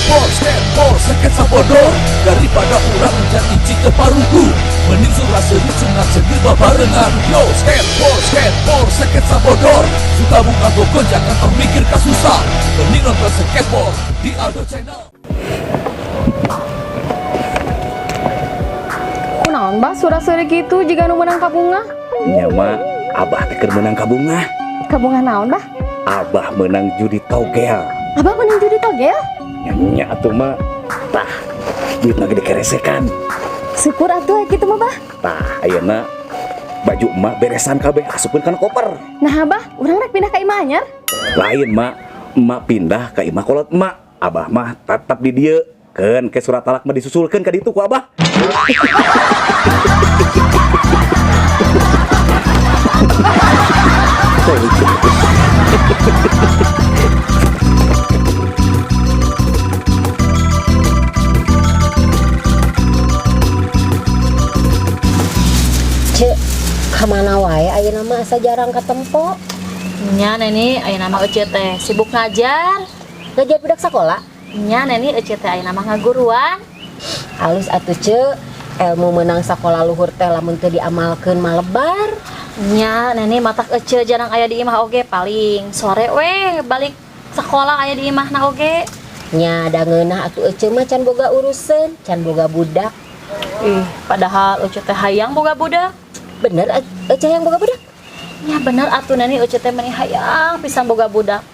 Skateboard, skateboard, seket sabodor. Daripada urang jadi cike parugu, mending surah seri cengat cengir babarengan. Yo, skateboard, skateboard, seket sabodor. Suka buka toko jangan tong mikir kasusah. Mending nonton skateboard di Aldo Channel. Kunaon, Bah, surah seuri kitu jiga nu meunang kabunga? Nya mah abah teh keur meunang kabunga. Kabunga naon, Bah? Abah meunang judi togel. Abah meunang judi togel? Nya nya atuh mah. Tah, duitna gede keresekan. Syukur atuh kitu mah, Bah. Tah, ayeuna baju emak beresan kabeh asupkeun kana koper. Nah, Abah, urang rek pindah ka imah anyar. Lain mak, emak pindah ke imah kolot emak. Abah mah tetap di dieu. Keun ke surat talak mah disusulkeun ka ditu ku abah. Cek, kamana wae ayeuna mah asa jarang katempo? Nya, Neni, ayeuna mah Ece teh sibuk ngajar. Ngajar budak sekolah? Nya, Neni, Ece teh ayeuna mah ngaguruan. Alus atuh, Cek. Ilmu menang sakola luhur teh lamun teu diamalkeun mah lebar. Nya, Neni, matak Ece jarang aya di imah oge, paling sore we balik sekolah aya di imahna oge. Nya da ngeunah atuh Ece mah can boga urusan, can boga budak. Ih, padahal Ece teh hayang boga budak. Bener Ece hayang boga budak? Nya bener atuh, Neni, Ece teh meni hayang pisan boga budak.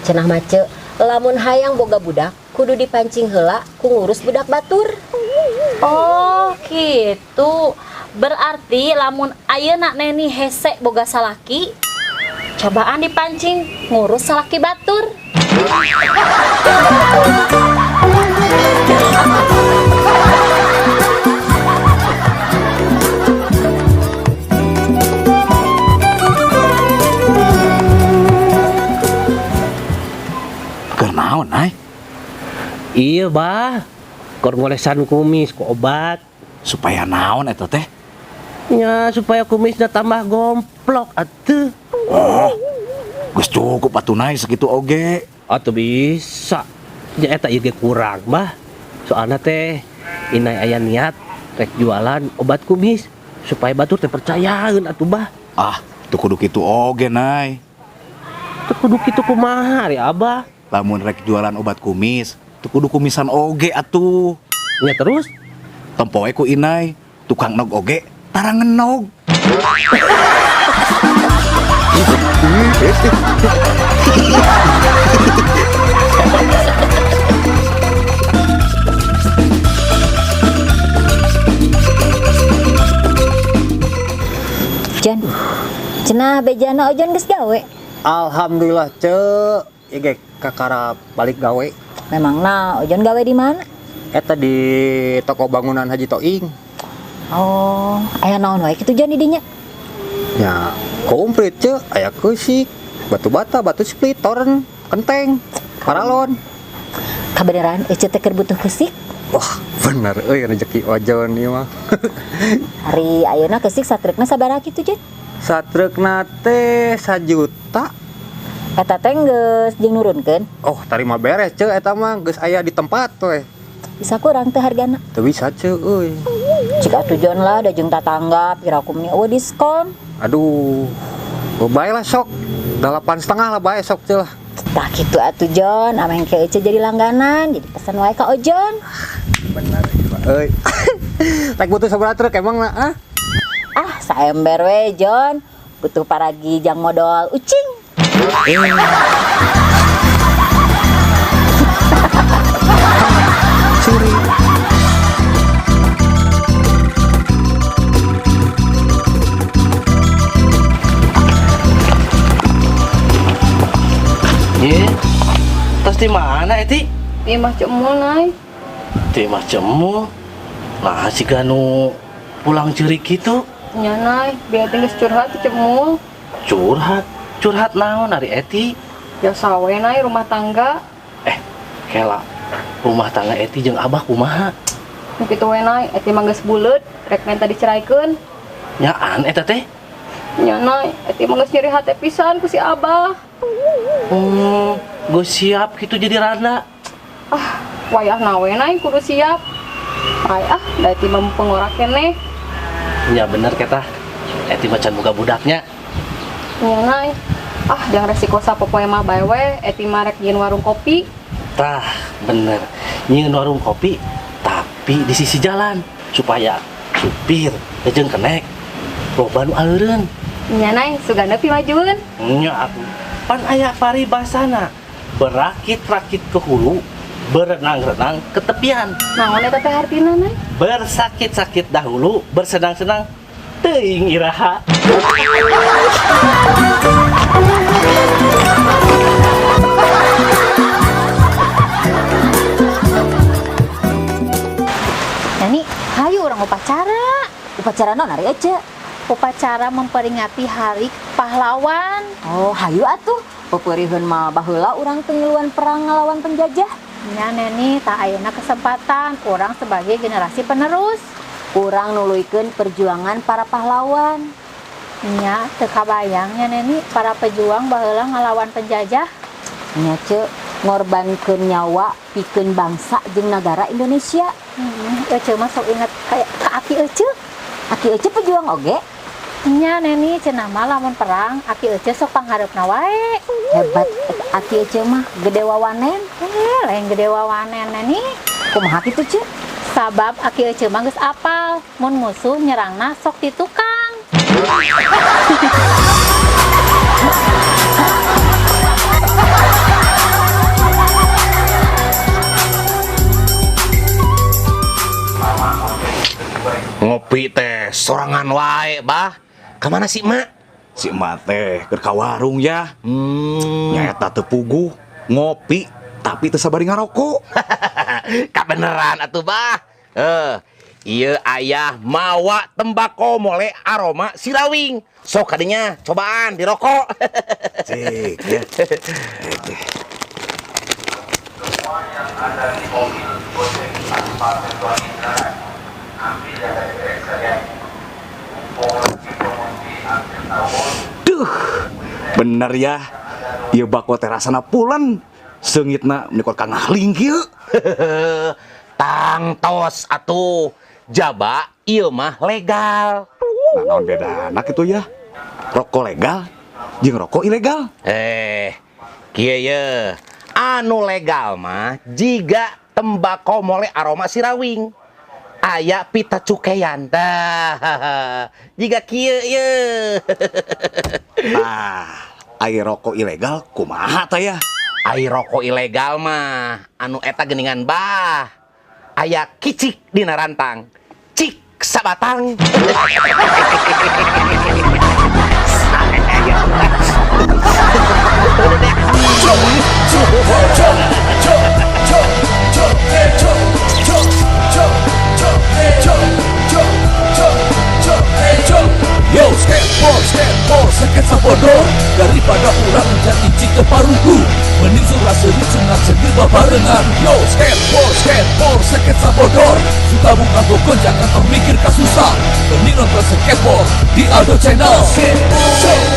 Cenah mah, Cek, lamun hayang boga budak kudu dipancing heula ku ngurus budak batur. Oh, gitu. Berarti lamun ayeuna Neni hese boga salaki, cobaan dipancing ngurus salaki batur. Keur naon, ai? Iya, Bah. Keur ngolesan kumis ku obat. Supaya naon eta teh? Nya supaya kumisnya tambah gomplok atuh. Oh, geus cukup atuh Nay segitu oge. Atuh bisa. Nya eta ieu ge kurang, Bah. Soalna teh inai aya niat rek jualan obat kumis supaya batur teh percayaeun atuh, Bah. Ah, teu kudu kitu oge, Nay. Teu kudu kitu kumaha ari Abah? Lamun rek jualan obat kumis, teu kudu kumisan oge atuh. Nya terus? Tempoe ku inai, tukang nog oge tara ngenog. Jon, cenah bejana Ojon geus gawe? Alhamdulillah, Cek. Ieu ge kakara balik gawe. Memangna Ojon gawe di mana? Eta di toko bangunan Haji Toing. Oh, aya naon wae kitu Jon di dinya? Ya, komplit, Cek. Aya keusik, batu bata, batu split, toren, kenteng, paralon. Kabeneran Ece teh keur butuh keusik? Wah, bener euy rezeki Ojon ieu mah. Ari ayeuna keusik satreukna sabaraha kitu, Jon? Satreukna teh 1 juta. Eta teh geus jeung nurunkeun? Oh, tarima beres, Cek, eta mah geus aya di tempat we. Bisa kurang teh hargana? Teu bisa, Cek euy. Cik atuh Jon lah da jeung tatangga piraku meni eueuh diskon. Aduh, oh, bae lah sok. 8,5 lah bae sok, Cek lah. Tah kitu atuh Jon, ameng ke Ece jadi langganan, jadi pesan wae ka Ojon. Bener euy. Rek butuh sabaraha truk emang na, ah? Ah, saember we Jon, butuh paragi jang modal ucing. Ciri. Ye. Tas di mana Eti? Di imah Cemul, Nay. Di imah Cemul. Nah, si Ganu pulang ceurik kitu. Nya, Nay, biar geus curhat si Cemul. Curhat? Curhat naon ari Eti? Biasa we, Nay, rumah tangga. Kela. Rumah tangga Eti jeung Abah kumaha? Nu kitu we, Nay, Eti mah geus buleut, rek menta diceraikeun. Nyaan eta teh? Nya, Nay, Eti mah geus nyeri hate pisan ku si Abah. Oh, geus siap kitu jadi randa. Ah, Wayahna we, Nay, kudu siap. Ay ah, da Eti mah mumpung ngora keneh. Ya bener kita. Eti mah can boga budaknya. Nya, Nay. Ah, jangan resiko sapopoe mah bae we, Eti mah rek nyieun warung kopi. Tah, bener. Nyieun warung kopi tapi di sisi jalan supaya supir jeung kenek loba nu aleureun. Nya, Nay, sugan pimajueun. Nya atuh. Pan aya paribasana. Berakit-rakit ke hulu, berenang-renang ke tepian. Naon eta teh hartina, Nay? Bersakit-sakit dahulu, bersenang-senang teuing iraha. Nani, hayu urang upacara. Upacara naon ari, Ece? Upacara memperingati Hari Pahlawan. Oh, hayu atuh. Peupeuriheun mah baheula urang teh ngiluan perang ngalawan penjajah. Nya, Neni, tah ayeuna kesempatan urang sebagai generasi penerus. Urang nuluykeun perjuangan para pahlawan. Nya, teu kabayang nya, Neni, para pejuang baheula ngalawan penjajah. Nya, Ce, ngorbankeun nyawa pikeun bangsa jeung nagara Indonesia. Ece mah sok inget kayak ka aki Ece. Aki Ece pejuang oge. Nya, Neni, cenah mah lamun perang aki Ece sok panghareupna wae. Hebat aki Ece mah, gede wawanen. Eh, lain gede wawanen, Neni. Kumaha kitu, Ce? Sabab aki Ece mah geus apal mun musuh nyerangna sok di tukang. Ngopi teh sorangan wae, Bah. Kemana sih, Mak? Si emak teh keur ka warung ya. Nyaeta teu puguh ngopi tapi teu sabari ngarokok. Kabeneran atuh, Bah. Eh, ieu ayah mawa tembakau mole aroma sirawing. Sok kadinya cobaan dirokok. Cik ya. Duh, bener ya. Ieu bako teh rasana pulen. Seungitna meni ka ngahling kieu. Tangtos atuh. Jaba ieu mah legal. Nah, naon bedana kitu ya? Rokok legal jeung rokok ilegal. Eh, kieu ye. Anu legal mah jiga tembakau mole aroma sirawing. Aya pita cukaian. Tah, jiga kieu ye. Ah, ai rokok ilegal kumaha tah ya? Ai rokok ilegal mah anu eta geuningan, Bah. Aya kicik dina rantang. Cik sabatang. Yo, skateboard, skateboard, sketsa bodor. Daripada urang jadi cike parugu, mending surah seri sunat sendiri barengan. Yo, skateboard, skateboard, sketsa bodor. Suka buka gogon, jangan tong mikir kasusah. Mending nonton skateboard di Aldo Channel. Skateboard,